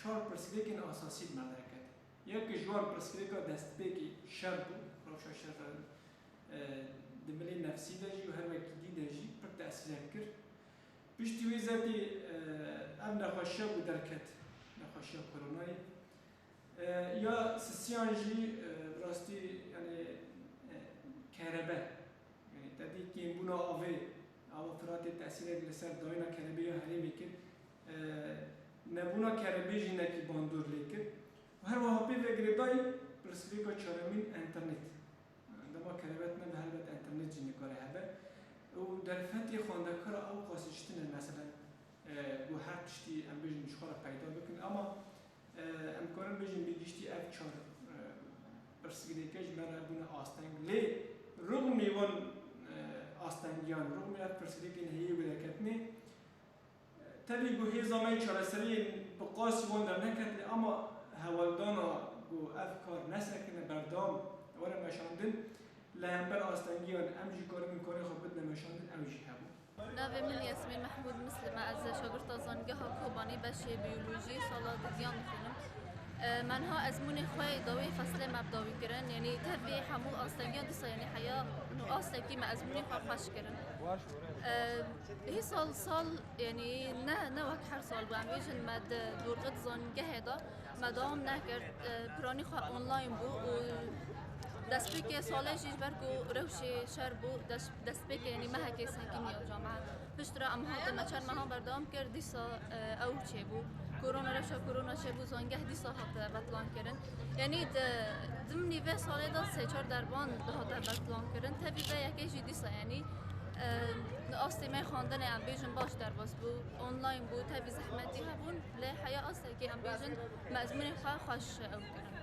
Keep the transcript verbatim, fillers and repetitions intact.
Çar pirsgirêkên esasî bi me derket. Yek ji wan pirsgirêka destpêkê şer bû, rewşa şer, e, di milê nefsî de jî û her wekî dî de jî pir tesîrek kir. Piştî wê zetê, e, ev nexweşiya ku derket, nexweşiya koronayê, e, ya sisiyan jî, e, bi rastî, yanî, e, kerebe, yanî te dî kêmbûna avê, ava Firatê tesîrek li ser dayîna kerebê ya herêmê kir. E, nebûna kerebê jî hinekî bandor lê kir. Û her wiha pê ve girêdayî pirsgirêka çaremîn, enternet. Dema kerebet nebe, helbet enternet jî nikare hebe. Û derfetê xwendekara ew qasî ji tune, meselen, e, ku her tiştî em bêjin ji xwe re peyda bikin. Ama, e, em karin bêjin bi giştî ev çar, e, pirsgirêke ji me re bûne asteng. Lê rixmî wan, e, astengiyan, rixmî ev pirsgirêkên heyî wê derketinê, tevî ku hêza me yê çareseriyê bi qasî wan derneket, lê ama heweldana ku ev kar nesekine, berdewam were meşandin, li hember astengiyan em jî karibin karê xwe bidine meşandin, ew jî hebû. Navê min Yasmîn Mehmûd Mislim e, ez şagirta Zanîngeha Kobanî beşê biyolojî sala dudiyan dixwînim. E, me niha ezmûnê xwe dawî feslê me bi dawî kirin, yanî tevî hemû astengiyan dîsa, yanî heya nû astekî me ezmûnê xwe xweş kirin. E, hê sal sal, yanî ne, ne wek her sal bû, em bêjin me di dorqê di zanîngehê de me dewam nekir, e, piranî xwe online bû û destpêkê salê jî ji ber ku rewşê şer bû, dest-, destpêkê, yanî mehekê sekiniya camia. Piştre em hatin, me çar mehan berdewam kir, dîsa, e, ew çêbû. Korona, rewşa korona çêbû, zangeh dîsa hate betlan kirin. Yanî di dimnî vê salê de sê çar derban dihate betlan kirin. Tevî vê yekê jî dîsa, yanî, e, astê me xwendinê, em bêjin, baş derbas bû, online bû, tevî zehmetî hebûn, lê heya astekî em bêjin me ezmûnê xwe xweş ew kirin.